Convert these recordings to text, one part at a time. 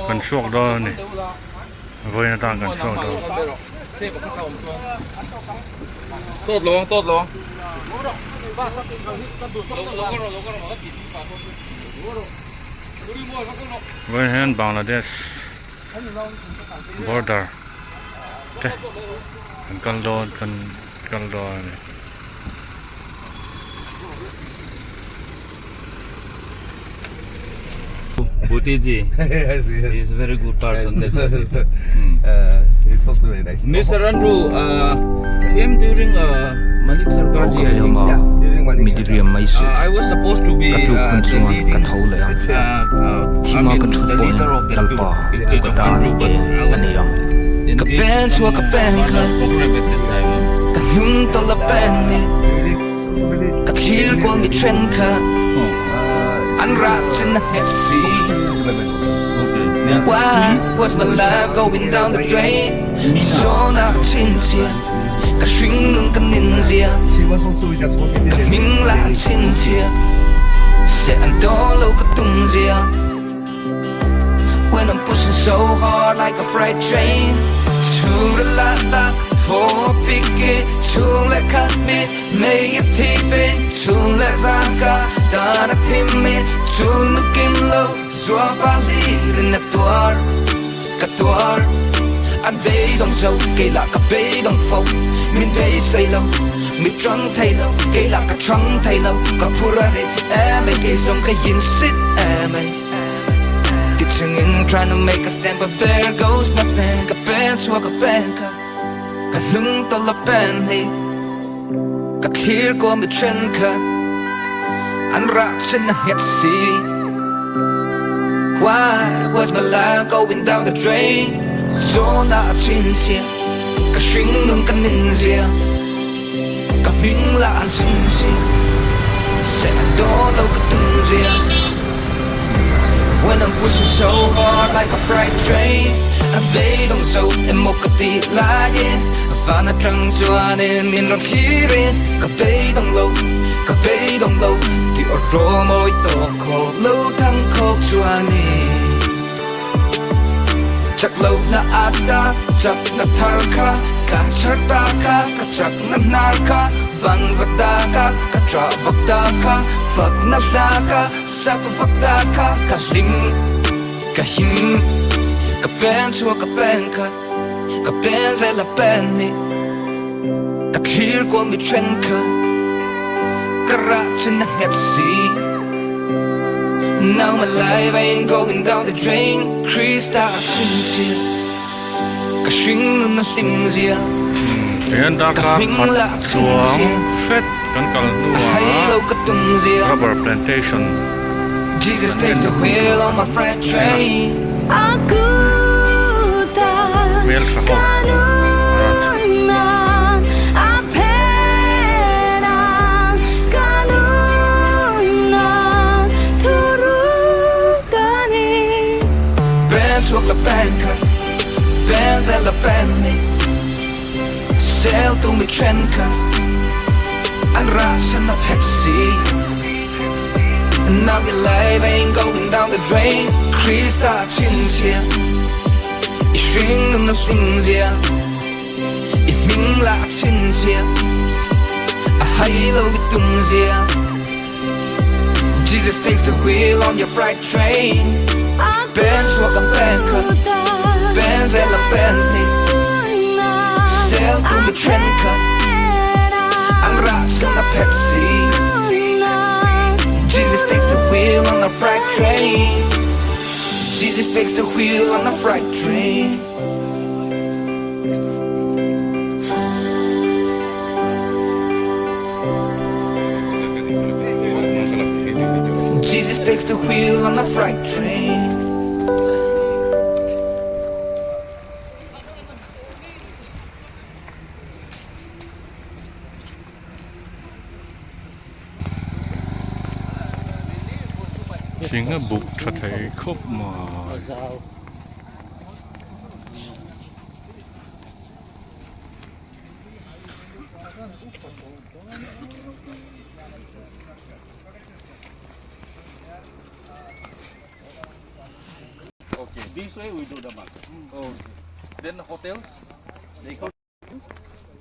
Kan chhuak dawn a ni vawiin atang kan chhuak dawn. Vawiin hian Bangladesh border te kan kal dawn kan kal dawn a ni. Bhutiji he is very good person that's uh, it's also very nice. Mr. Andrew uh, came during uh, Manik Sarkar ji I think. Yeah, during Manik Midiriam mai suh. Uh, I was supposed to be Ka tluk uh, hun the chuan ka leading tho leh a. uh, uh, I Thima mean ka thut the pawhin leader of the Lalpa tour chu instead ka of tan Andrew but eng I a was nei ang. Ka engaged pen in chua some ka pen uh, kha other program at that time. No? Ka hnung tawlh a pen ni Ka thlir kual mi then kha An rah chin a nghet si Okay. Yeah. Why was my life going down the drain Saw na chin chia Ka hring nun ka nin zia She was also with us working Ka hming lah an chin chia Sẽ an dawn lo ka tum zia When I'm pushing so hard like a freight train Chhung ra la la thaw pik e Chhung leh khat mi mei a thip e Chhung leh zan ka tan a thim e Chhung nu kim lo zua pa hlir in a tuar Ka tuar An beidawng zo kei lah ka beidawng fo Min beisei lo mi tang thei lo kei lah ka tang thei lo Ka phur a rit em e kei zawng ka yin sit em e Teaching in trying to make a stand but there goes nothing Ka pen chhuak ka pen kha ka hnung tawlh a pen hi Ka thlir kual mi then kha an rah chin a nghet si Why was my life going down the drain Zawn ah a chin chiah ka hring nun ka nin zia Ka hming lah an chin chiah Sẽ an dawn lo ka tum zia When I'm pushing so hard like a freight train A beidawng zo emaw ka tih laiin Van atang chuanin min rawn thlirin Ka beidawng lo, ka beidawng lo Tih aw raw mawi tawk khawk lo thang khawk chuanin Chak lo na ata chak na thar kha Ka chhar ta kha ka chak na hnar kha Vang va ta kha ka tra vak ta kha Fak na hla kha sak vak ta kha Ka hlim, ka him Ka pen chhuak ka pen kha Ka pen zel a pen ni Ka thlir kual mi then kha Ka rah chin a nghet si Now my life ain't going down the drain Krista a chin chiah Ka hring nun a hlim zia Tihian Ka darkar hming khat lah a chin chuang chiah hret kan kal Ka hai hnuah lo ka tum zia rubber plantation Jesus kan takes en the wheel on my freight thleng a. train Hmel tha ho Pen chhuak la pen khat Pen zel la pen ni Sel tu mi then khat An rah chan a phet si Now your life ain't going down the drain Krista chin chiah I hring nun a hlim zia I hming lah a chin chiah A hai lo i tum zia Jesus takes the wheel on your freight train Pen chhuak ang pen khat Pen zel ang pen ni Sel tu mi then khat An rah chan a phet si Jesus takes the wheel on the freight train Jesus takes the wheel on the freight train Jesus takes the wheel on the freight train. Thing a buk tha thei khawp mai. Okay. This way we do the market. Okay. Then hotels? They come.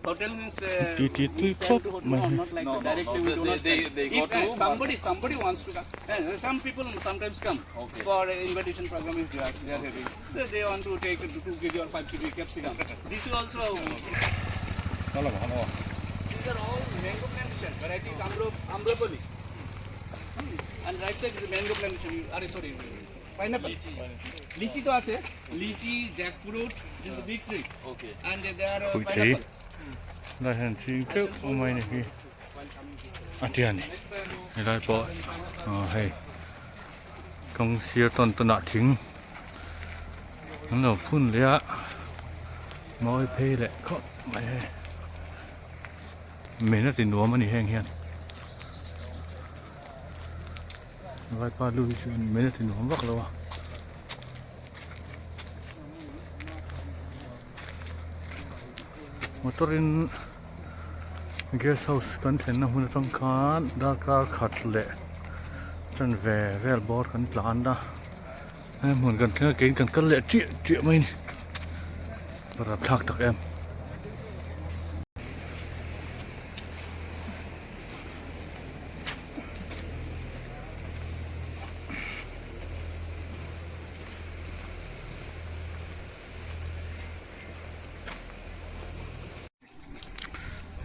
Hotel means Ti ti we tui sell khop to hotel, mai no, hei. not like No, that. no, Directly no. we do They- not they- sell. they go If, to somebody wants to come. Some people sometimes come Okay. for invitation program if they are having. They want to take 2 kg or 5 kg capsicum. This is also. These are all mango plantation varieties Amrapali. And right side is mango plantation. Are sorry, pineapple. Lychee তো আছে, lychee, jackfruit, this is big tree. Okay. And there are Khui thei. pineapple. Lai hian ching teuh mai ni hi a tian ni helai pawh ah hei kawng sir tawn tawnah thing an lo phun leh a mawi phei leh khawp mai hei men a ti nuam a ni heng hian vaipa lu hi chuan men a ti nuam vak lo a. Motor in guest house kan thlenna hmun atang khan darkar khat leh chanve vel bawr kan tlan a he hmun kan thleng a keiin kan kal leh chiah chiah mai a ni rapthlak tak em.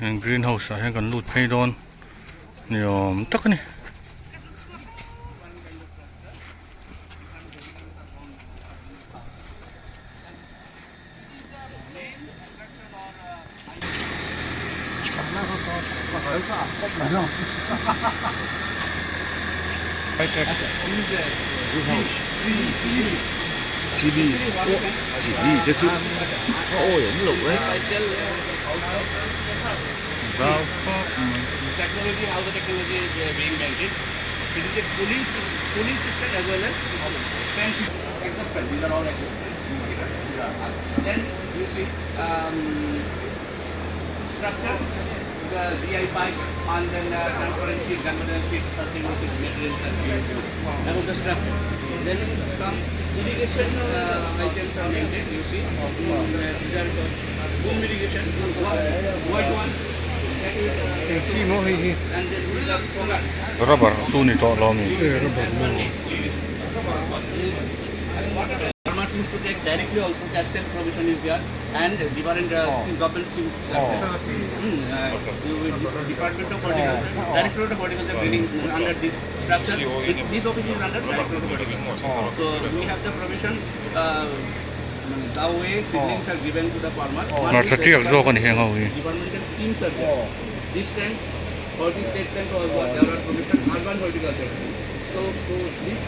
Heng green house ah hian kan lut phei dawn ni awm tak a ni. Technology, how the technology is being maintained. It is a cooling, cooling system as well as fan, exhaust fan. These are all exhaust fans. Then you see structure, the GI pipe, and then transparent sheet, gunmetal sheet, sustainable sheet, materials are used. That was the structure. Then some irrigation items are maintained. You see, these are boom irrigation, white one. And then we have solar. Rubber chu ni tawh lo mi. Farmers used to take directly also, that self provision is there, and different government schemes are there. Department of Horticulture, Directorate of Horticulture training under this structure. This office is under Directorate of Horticulture. So we have the provision, the way seedlings are given to the farmer. One Hmarcha is tiak zawk a ni heng ho hi. Departmental schemes are there. This time, for the state time also, there are provision urban horticulture. So, so this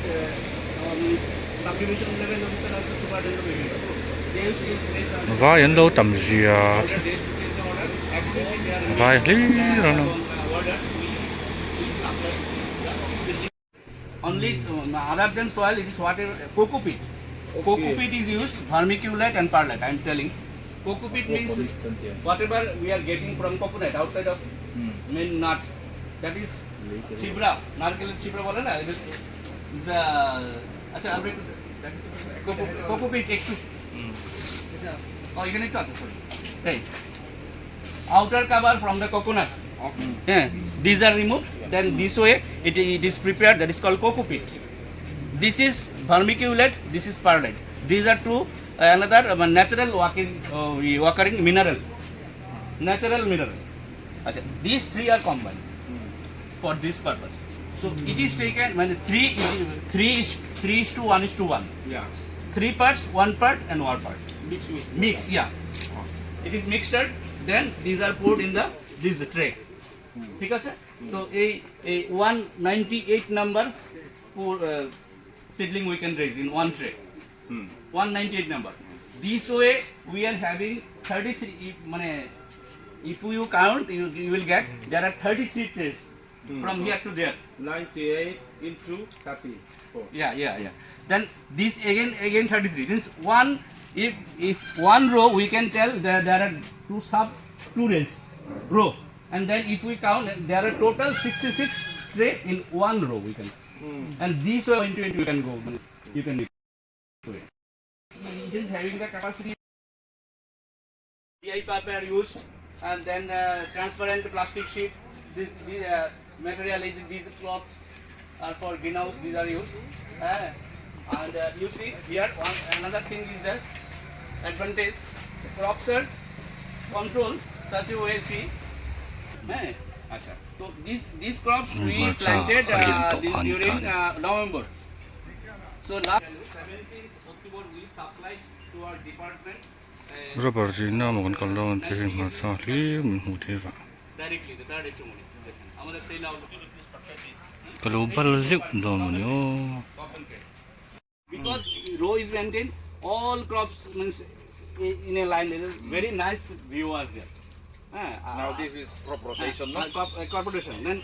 subdivision level officer also superintendent of agriculture. They used to place under Vai an lo tam zia order, they used to place the order. Accordingly, they are vai hlir an awm. order, we supply. Only other than soil, it is whatever coco peat. Coco peat is used, vermiculite and perlite. I am telling. Coco peat means whatever we are getting from coconut outside of main nut, that is ছিবড়া, নারকেলের ছিবড়া বলে না, it is a আচ্ছা আমরা একটু cocopeat একটু ও এখানে একটু আছে সরি এই outer cover from the coconut. Yeah, these are removed. Then this way it is prepared. That is called coco peat. This is vermiculite. This is perlite. These are two another natural working occurring mineral. Natural mineral. আচ্ছা, these three are combined for this purpose. So it is taken when three is to one is to one. Yeah. Three parts, one part and one part. Mix with Mix, yeah. It is mixed. Then these are poured in the this tray. ঠিক আছে তো এই এই 198 number seedling we can raise in one tray. 198 number. This way we are having 33 if, মানে if you count you will get there are 33 trays from here to there. 98 into 34. Yeah. Then this again 33. Since one, if one row we can tell there are two sub two rays row, and then if we count there are total 66 tray in one row we can, and this way into it you can go, you can. It is having the capacity DI paper used and then transparent plastic sheet. This, this material is these cloths are for greenhouse. These are used. And you see here one another thing is that advantage crops are control such a way see. Eh, acha. So these these crops we Hmarcha planted a lian tawh this kha ni ta during a ni. November. So last 17th October we supplied to our department Rubber zinna maw kan kal dawn tih hi hmarcha hlim min hmuh theih vah. directly the third HMO. আমাদের সেই লাভ Ka lo bal zeuh dawn maw ni aw. Because row is maintained, all crops means in a line. There is very nice view was there. Now this is crop rotation, no? Crop, crop rotation. Then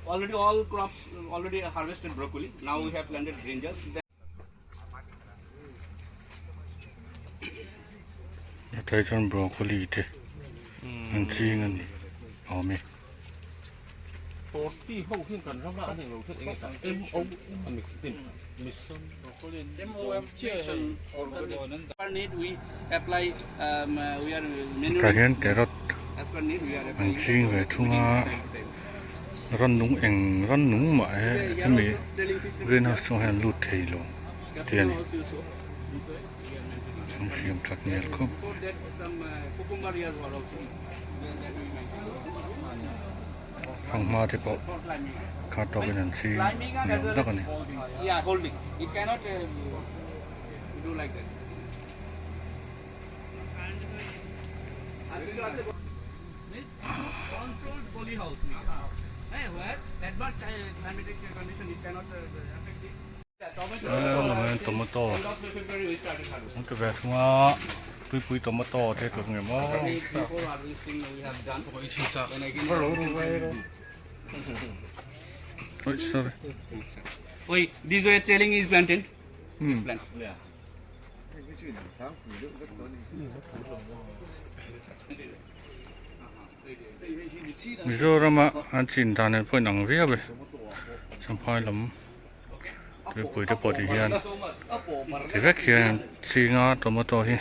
already all crops already harvested broccoli. Now we have planted brinjal. Then A thei chuan broccoli te an ching a ni awm e. Forty ho hian kan ram ah an englo thut enge M O mission MOM mission per need we apply we are Tah hian carrot as per need we are an applying. ching ve thung a rannung eng rannung mah he hemi greenhouse chungah hian lut thei lo tih a ni. An siam that hmel khawp. Before that some cucumber years were also then that we maintain. Fanghma te pawh For climbing. kha tawkin an ching Climbing up ni as awm well tak a ni. as yeah holding. It cannot do like that. Means controlled poly house. Hey, where adverse climatic condition it cannot affect it. Tomato. Lamah hian tomato End of February we started harvest. an ti ve thung a tuipui tomato te tur nge maw. Before harvesting we have done. Then again. Oi sorry. Oi, this way trailing is planted. This plants. Yeah. Mizorama an chin dan nen pawh inang viau e champhai lam tuipui te pawh ti hian ti vek hian an ching a tomato hi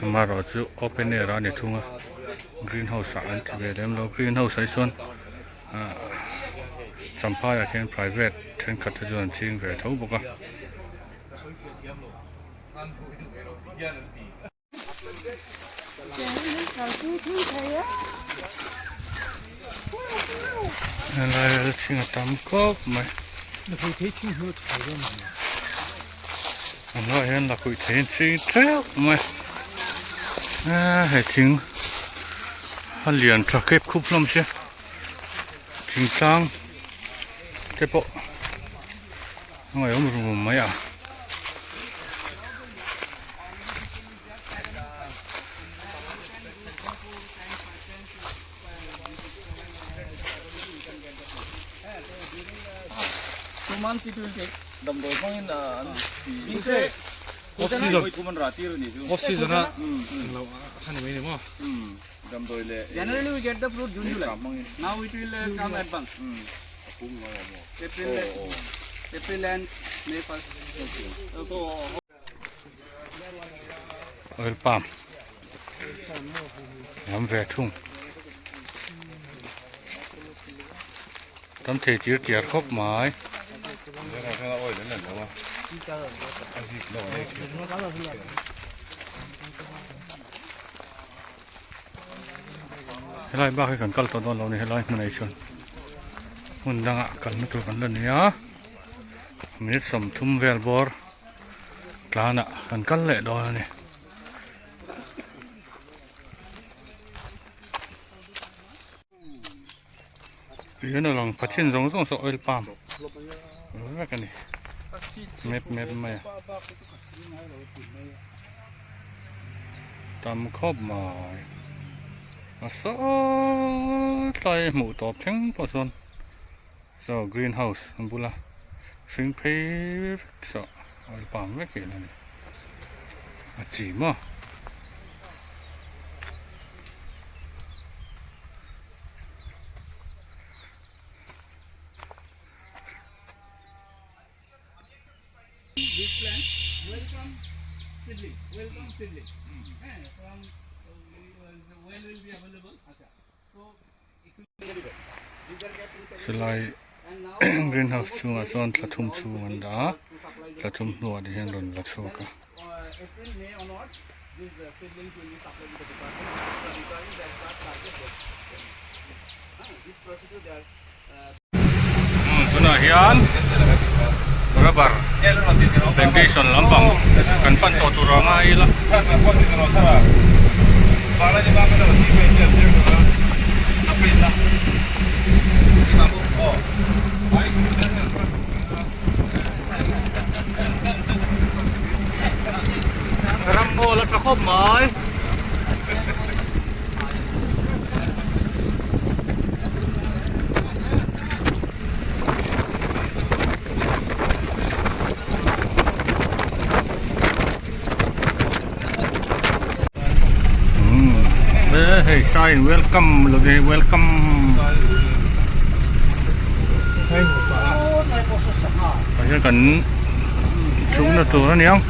amaherawhchu open air ah a ni thung a greenhouse ah an ti ve lem lo greenhouse ah hi chuan ah champhai ah khian private thenkhat te chuan an ching ve tho bawk a. Helai a thing a tam khawp mai an hnuaiah hian lakhuih thei an ching teuh mai a hei thing a lian tha khep khup hlawm sia thingtlang te pawh a ngaihawm rum rum mai a. Two months it will take. Damdawi hmangin an ti Off season. Vawi thum an rah tir a ni chu. Off season a lo a ni mai ni maw? Damdawi leh Generally we get the fruit June July. hmangin. Now it will come advance. April, April and May first. Okay. Oil palm lam ve thung tam thei tir tiar khawp mai. Helai bak hi kan kal tawh dawn lo ni helai hmunah hi chuan hmun dangah kalna tur kan la nei a minute sawmthum vel bawr tlanah kan kal leh dawn a ni. Tih hian a lang pha chin zawng zawng saw oil palm vek a ni map map mai a tam khawp mai a saw tlai hmuh tawp thleng pawh sawn saw green house a bula hring phei vek saw oil palm vek hi a ni a chi maw. This plant Welcome seedling. Welcome seedling. From well will be available. So Silai green house chhungah chuan thla thum chhung an dah a thla thum hnuah te hian rawn la chhuak a. Tunah hian rubber plantation lampang kan pan tawh tur a ngai ila. Ram ngawl a tha khawp mai. Hei sign welcome lo ve welcome tah hian kan chhungna tur a niang.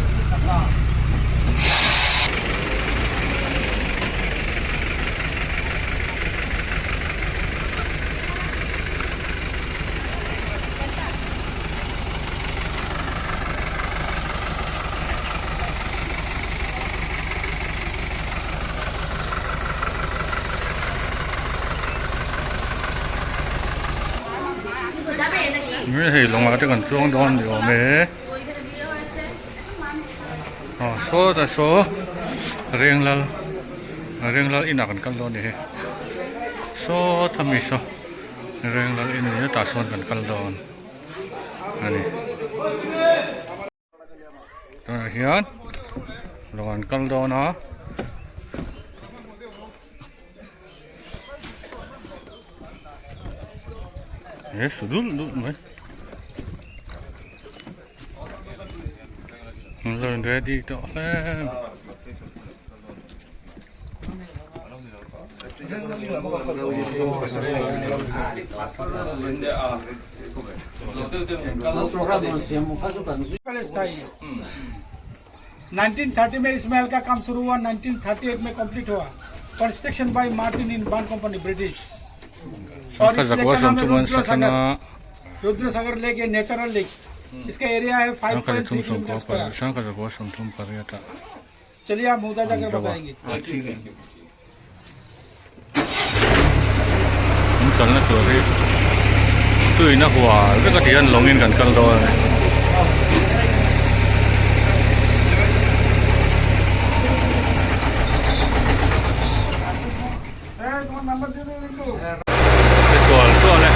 Hei lawngah te kan chuang dawn ni awm e aw sawtah saw Renglal Renglal inah kan kal dawn a ni hi sawta mi saw Renglal in a ni a tah sawn kan kal dawn a ni. Tunah hian lawng an kal dawn a. He su dul dul mai. An lo in ready tawh hle. Palace था ये 1930 में इस महल का काम शुरू हुआ 1938 में कंप्लीट हुआ construction by Martin in Bond company British और इस लेक का नाम है रुद्र सागर रुद्र सागर लेक ये नेचुरल लेक इसका एरिया है 5.3 किलोमीटर स्क्वायर चलिए आप मुद्दा जाकर बताएंगे Kan kalna tur hi tuina hual vek a ti hian lawngin kan kal dawn a ni. Che tual tual e.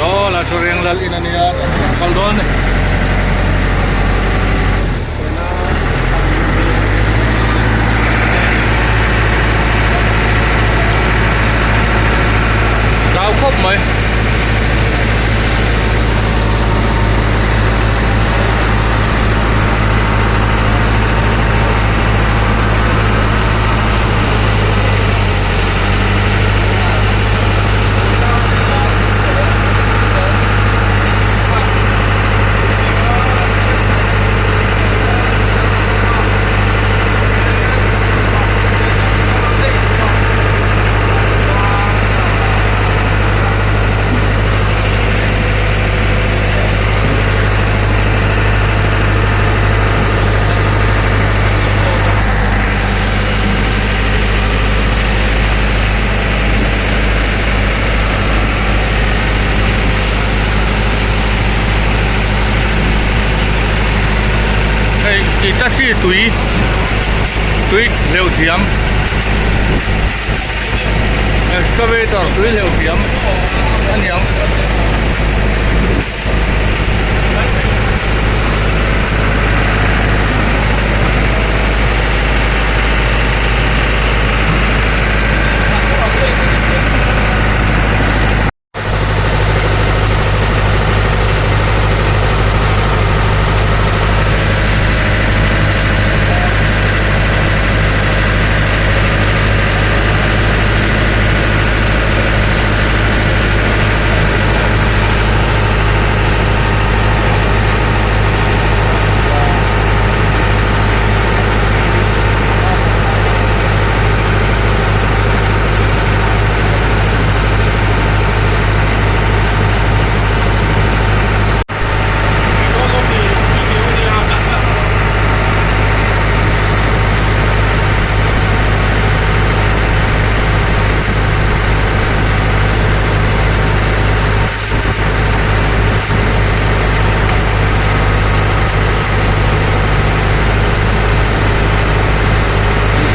Chaw lah chu reng lal in a nia kan kal dawn a ni. Zau khawp mai. Hei tih tak hi tui Tui hleuh thiam excavator tui hleuh thiam a ni ang.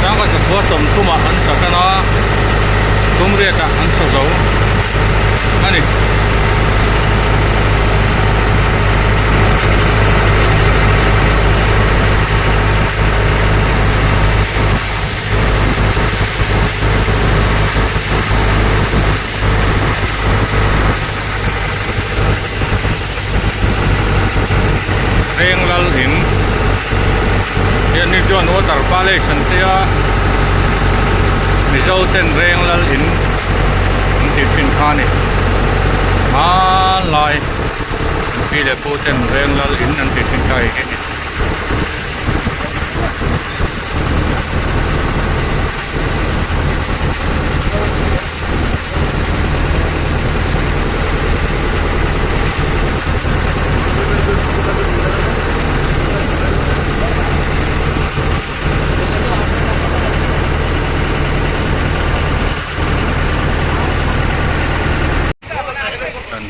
Sangha sakhua sawmthumah an sa tan a, thumriatah an sa zo a ni. Veng lal in hian hi chuan water palace an tia Mizo ten Reng lal in an tih thin kha a ni hmanlai an pi leh pu ten Reng lal in an tih thin kha hei hi a ni.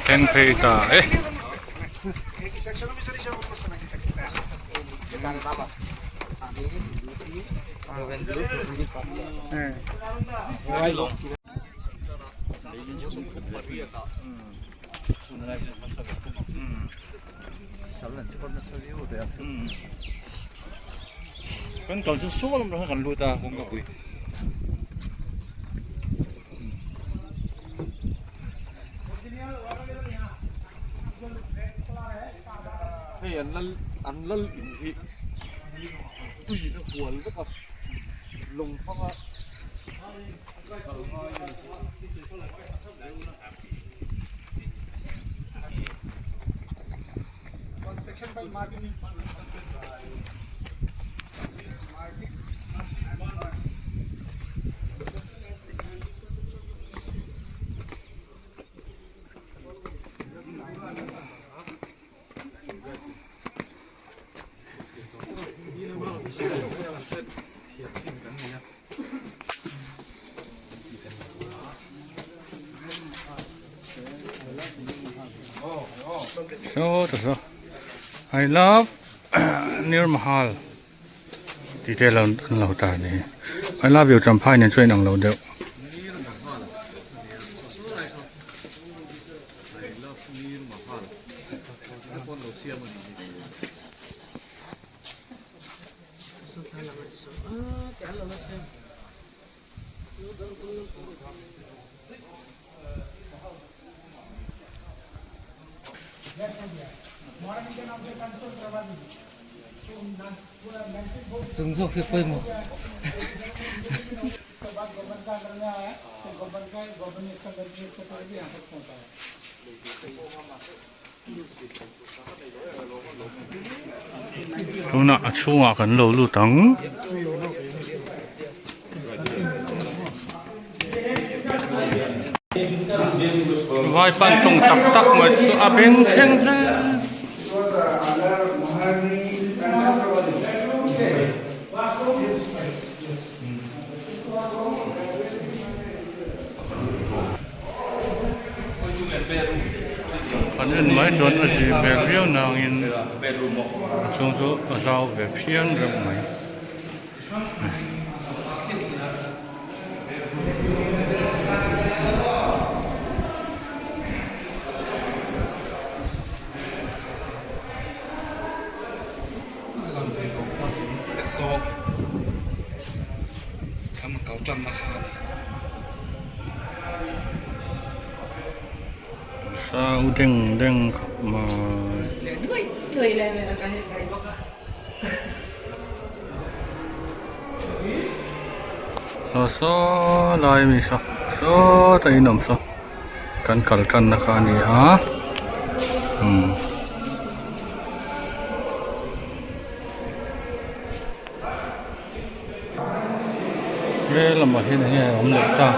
Kan thleng phei ta e. Kan kal chu saw lam atang khan kan lut a kawngka pui. Hei an lal an lal in hi tuiin a hual vek a lawng hmanga kal ngai a ni. Saw ta saw I love Nirmahal tih te an lo tar a ni I love you Champhai nen chuan a inang lo deuh. Chung zawk hi pawimawh. Tunah a chhungah kan lo lut ang. Vai pan tawng tak tak mai chu a beng thleng hle. An en mai chuan a zir hmel viau nangin a chhung chu a zau ve phian reuh mai. kal tanna kha a ni. Sau deng deng khawp mai. Saw saw lai ami saw sawtah in awm saw kan kal tanna kha a ni a umm. He lamah hian hei a awm leh ta.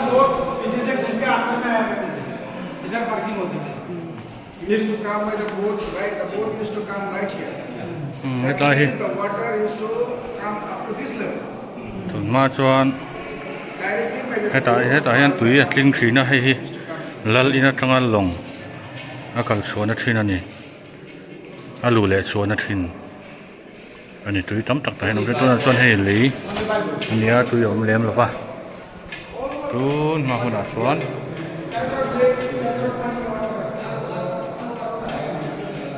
Hetlai hi tunhma chuan hetah hetah hian tui a tling thin a hei hi lal in atanga lawng a kal chhuahna thin a ni a luh leh chhuahna thin. A ni tui tam tak tah hian a awm a tunah chuan hei lei a ni a tui a awm lem lo va tun hma hunah chuan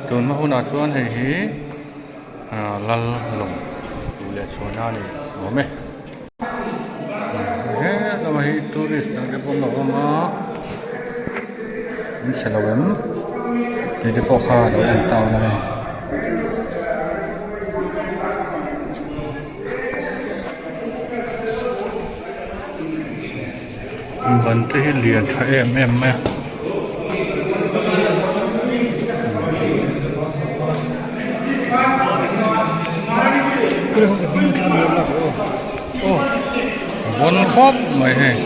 tun hma hunah chuan hei hi ah lal lawng duh leh chhuahna a ni awm e he lamah hi tourist dang te pawh an lo awm a an chhe lo em tih te pawh kha a lo en tawn a hei. Ban te hi lian tha em em mai a. Bon khawp mai hei.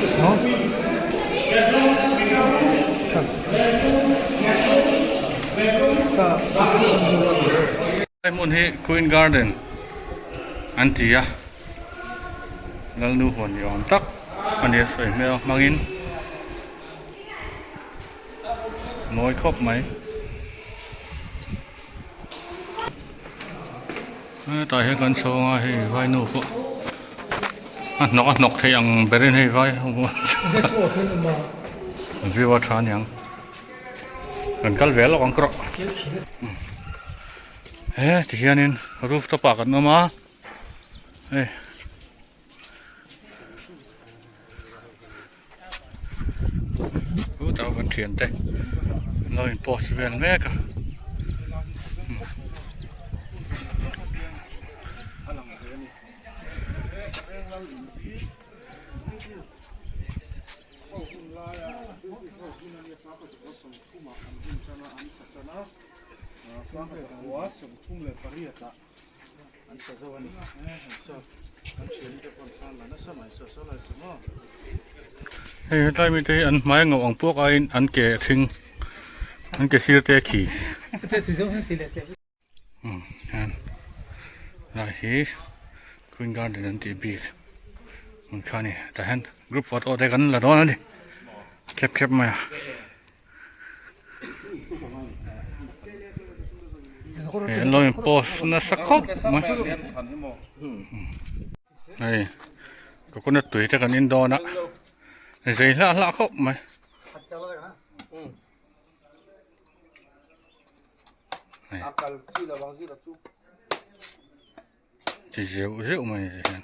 He hmun hi Queen Garden an ti a Lalnu huan ni awm tak a ni a sawi hmel hmangin mawi khawp mai hetah hian kan chho anga hei vainu pawh a hnawk a hnawk thei ang berin hei vai ho pawh view a tha aniang. Kan kal ve lawk ang krawh he ti hianin rooftop ah kan awm a hei chutah kan thiante an lo in post vel mek a. Hei hetlai mite hi an hmai ngauh ang puak aiin an ke a thing an ke sir te a khi hian lai hi queen garden an tih bik hmun kha a ni tah hian group photo te kan la dawn a ni khep khep mai a. Hei an lo in post nasa khawp mai hei coconut tui te kan in dawn a zei hlah hlah khawp mai. Ti zeuh zeuh mai a ni hian.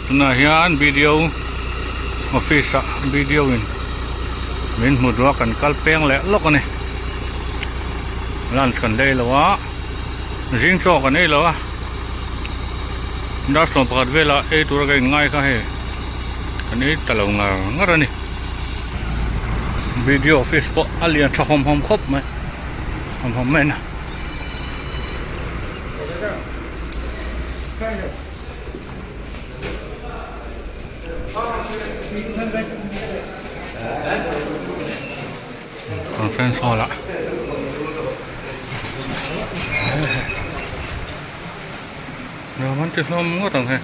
Tunah hian video office ah video in min hmu duh a kan kal peng leh lawk a ni. Lunch kan lei lo a zing chaw kan ei lo a dar 11 velah ei tura ka inngai kha hei kan ei ta lo ngar ngar a ni. Video office pawh a lian tha hawm hawm khawp mai hawm hawm mai a ni. Conference hall ah nuam an ti hlawm ngawt ang hei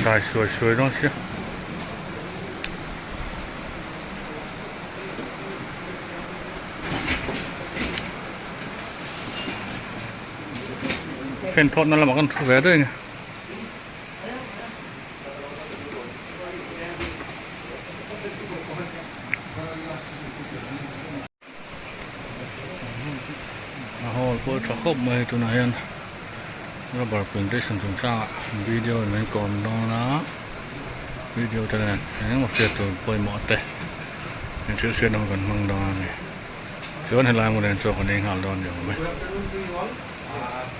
dai suai suai dawn sia. Fan thawt na lamah kan thu ve daih a ni. A hall pawh a tha khawp mai tunah hian. Rubber plantation chungchangah video in min kawm dawn a video te nen eng emaw hriat tur pawimawh te in hrilh hriat na hun kan hmang dawn a ni chuan helai hmun hian chaw kan ei nghal dawn ni awm e. Good afternoon to you all.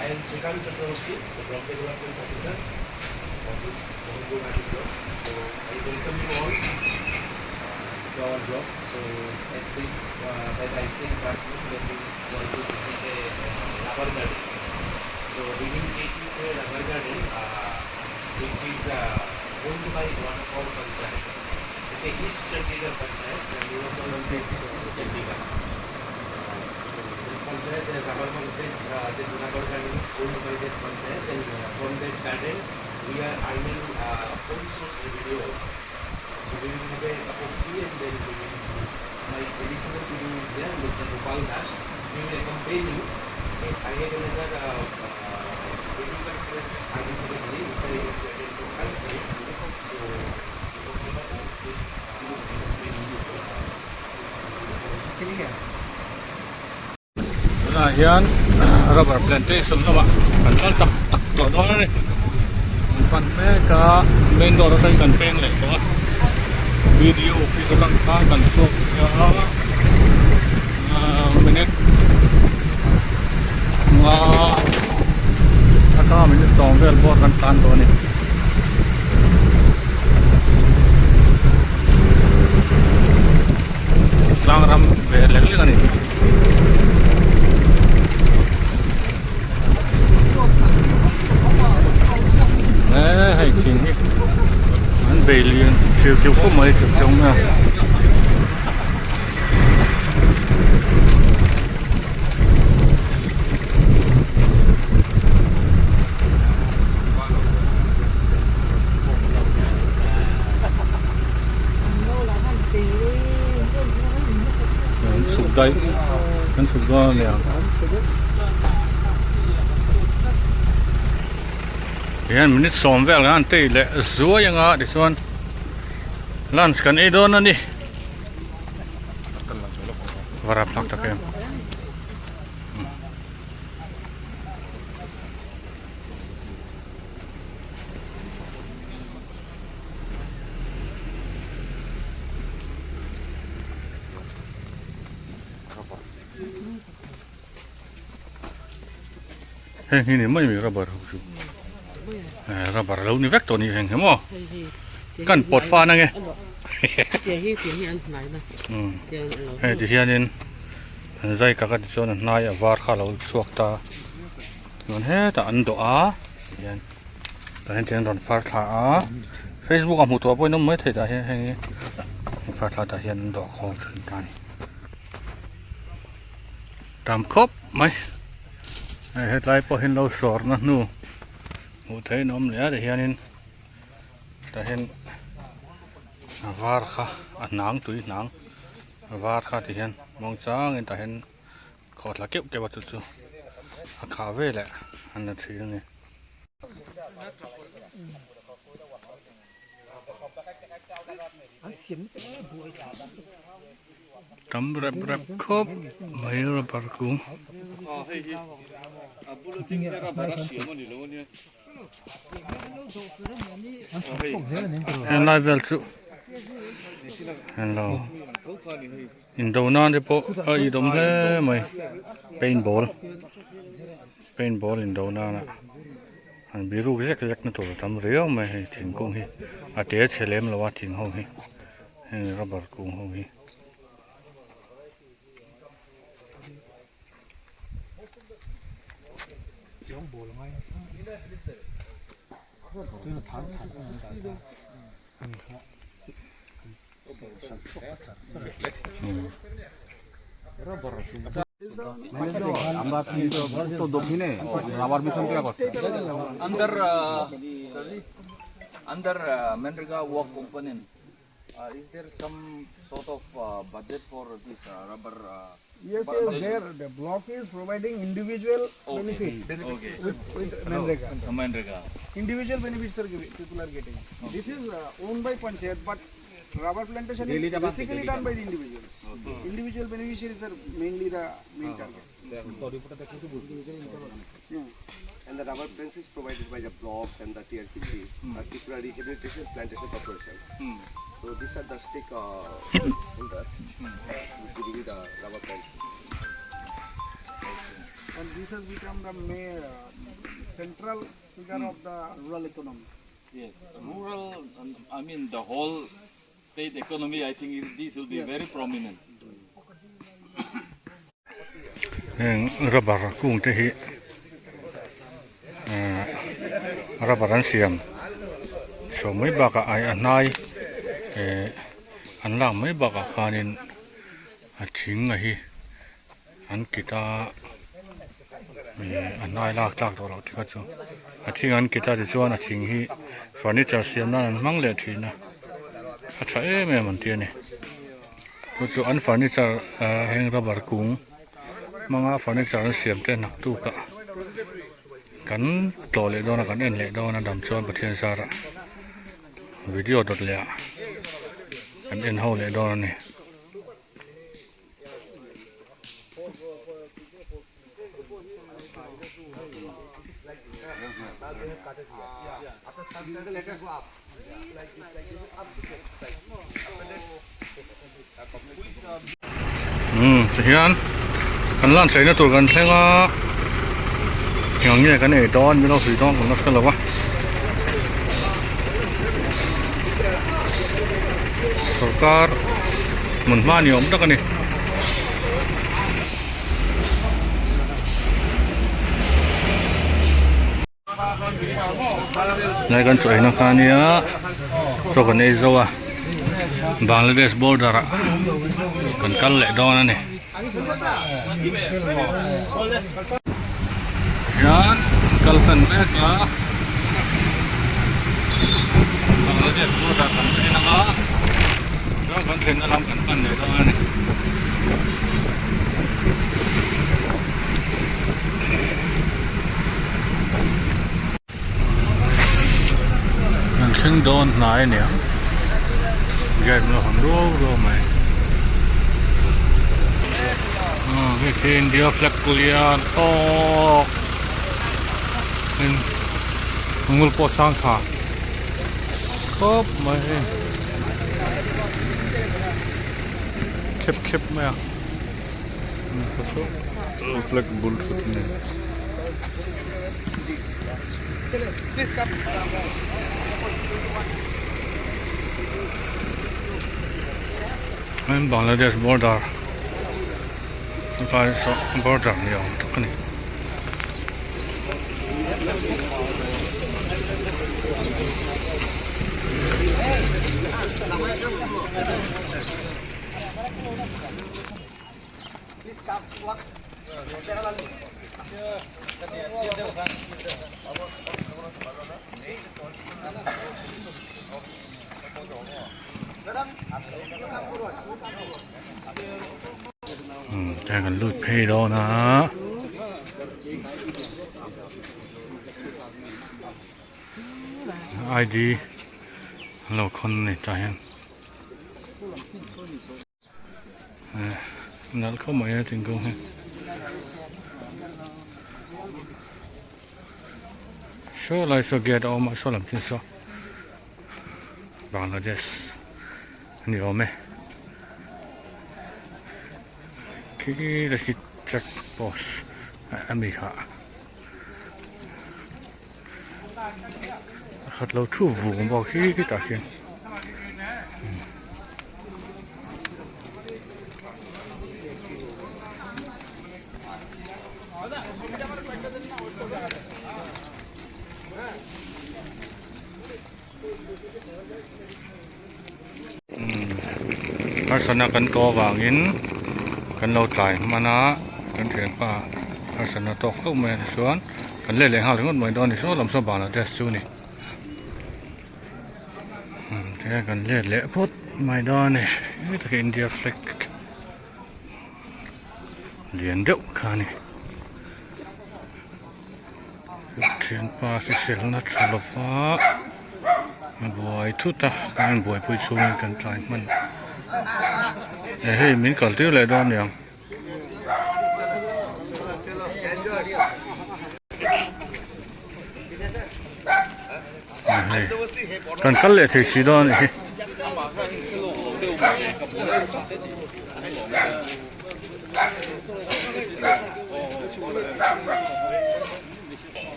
I am Srikant Chakravarti, the Block Development Officer of this Mohanpur Block. So I welcome you all to our block. So as said by the ICM department that we want to visit a rubber garden. So we will take you to a rubber garden which is owned by one of our panchayat. Okay, East Chandigarh Panchayat and we want to this East Chandigarh. So the panchayat, the rubber, that, the rubber garden is owned by that panchayat and from that garden we are earning own source revenue also. So we will have a cup of tea and then we will move. My additional PD is there, Mr. Gopal Das. He will accompany you. Okay, I have another video conference at RD Secondary, which I have to attend from ICA. So, will accompany you. Tunah hian rubber plantation lamah kan kal tak tak tawh dawn a ni kan pan mek a main road atangin kan peng leh tawh a video office atang khan kan chhuak a minute nga atanga minute sawm vel bawr kan tlan tawh a ni. Tlang ram ve lek lek a ni. E hei thing hi an bei lian chiu chiu khawp mai chuk chang mai a. An chhuk daih an chhuk dawn a niang hian minute sawm vel khan tei leh zuai anga tichuan lunch kan ei dawn a ni va rapthlak tak em. Heng hi ni mai mi rubber ho chu rubber lo ni vek tawh ni heng hi maw kan pawt fan ange hei ti hianin an zai kak a ti chuan a hnai a var kha a lo chhuak ta chuan hetah an dawh a tihian tah hian chuan rawn far thla a facebook ah hmuh tawh pawhin a awm maithei tah hian heng hi far thla tah hian an dawh khawm thin ta a ni tam khawp mai hei hetlai pawh hian lo sawr na hnu hmuh theih in a awm leh a tihianin tah hian a var kha a hnang tui hnang a var kha ti hian muang changin tah hian khawh thla keuh keuh a chu chu a khah veleh an la thin a ni. Tam rep rep khawp mai rubber kung. Helai vel chu hello indo nan te pawh a idawm hle mai paint ball paint ball indo nana an biruk zek zek na tur a tam riau mai hei thingkung hi a te chhe lem lo a thing ho hi heng rubber kung ho hi. Under under MNREGA work component is there some sort of budget for this rubber Yes, yes, there the block is providing individual benefit okay. with, with MNREGA. MNREGA. Individual benefits are giving, people are getting. This is owned by panchayat, but Rubber plantation is basically done by the individuals. Individual beneficiaries are mainly the main target. And the rubber plants is provided by the blocks and the TRPC, Tripura Rehabilitation Plantation Corporation. So these are the stick holders giving the rubber plant. And this has become the main central figure of the rural economy. Yes, rural, I mean the whole state economy, I think this will be very prominent. Heng rubber kung te hi eh rubber an siam chhuah mai bakah ai a hnai eh an lak mai bakah khanin a thing a hi an kit a eh a hnai lak tlak tawh loh te kha chu a thing an kit a tichuan a thing hi furniture siam nan an hmang leh thin a a tha em em an ti a ni. Chu chu an furniture ah heng rubber kung hmanga furniture an siam te naktuk ah kan tlawh leh dawn a kan en leh dawn a dam chuan Pathian zarah video dawt leh ah kan en ho leh dawn a ni. Umm tihian kan lan chheina tur kan thleng a eng nge kan ei dawn min lo hlui dawn kan la hre lo a sawrkar hmun hma ni awm tak a ni. Lai kan chaw eina kha ania chaw kan ei zo a Bangladesh border ah kan kal leh dawn a ni hian kal tan mek a Bangladesh border kan thleng ang a chuan kan thlenna lam kan pan leh dawn a ni. Kan thleng dawn hnai a niang gate min lo hawn ruau ruau mai aw hei khi India flag lian tawk tin ngul pawh sang tha khawp mai hei khep khep mai a. Flag bul thut a ni. Bangladesh border helai saw border ni awm tak a ni. Umm tihian kan lut phei dawn a ID an lo khawn a ni tah hian. Nalh khawp mai a thingkung hi saw lai saw gate a awm a saw lam chin saw Bangladesh a ni awm e khi te khi check post a mi kha a khat lo thu vung bawk hi tah khian. Harsatna kan tawh avangin kan lo tlai hman a kan thianpa harsatna tawk hlauh mai a ni chuan kan let leh nghal ringawt mai dawn a ni saw lam saw Bangladesh chu a ni tihian kan let leh phawt mai dawn a ni heta India flag lian deuh kha a ni. Thianpa hriselna tha lova A buai thut a kan rawn buaipui chhungin kan tlai hman e hei min kal tir leh dawn aniang. Hei kan kal leh thei si dawn a nih hi.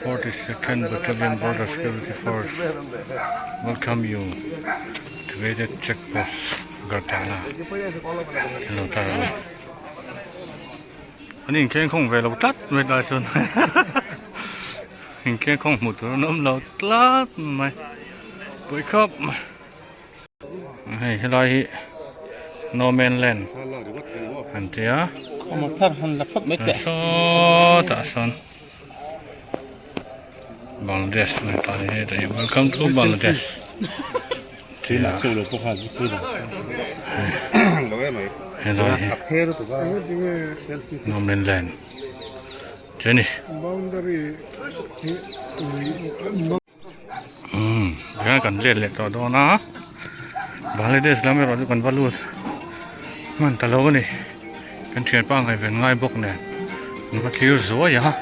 42nd Battalion Border Security Force welcome you to Gated Check Post Agartala an lo tar a ni. An inkheng khawng ve lo tlat mai tlai chuan inkheng khawng hmuh tur an awm lo tlat mai pawi khawp mai. Hei helai hi No Man Land an ti a sawtah sawn Bangladesh an tah ni hei welcome to Bangladesh tih a helai hi No Man Land tih a ni. Umm tihian kan let leh tawh dawn a Bangladesh lam erawh chu kan va lut hman ta lo a ni kan thianpa ngaihven ngai bawk nen an va thlir zuai a.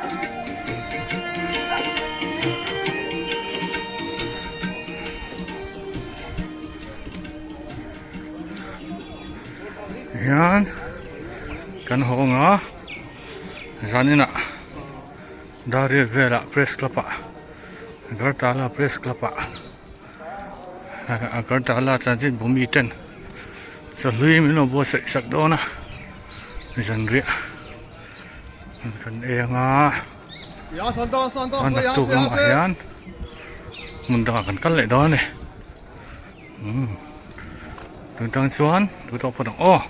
Hian kan hawng a zaninah Dariat velah press club ah Agartala press club ah Agartala chanchin bumi ten chawhlui min lo buatsaih sak dawn a zanriah kan ei anga a naktuk lamah hian hmun dangah kan kal leh dawn a ni umm tun tang chuan tu tawk phawt ang aw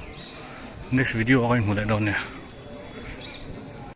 next video ah ka inhmu leh dawn nia.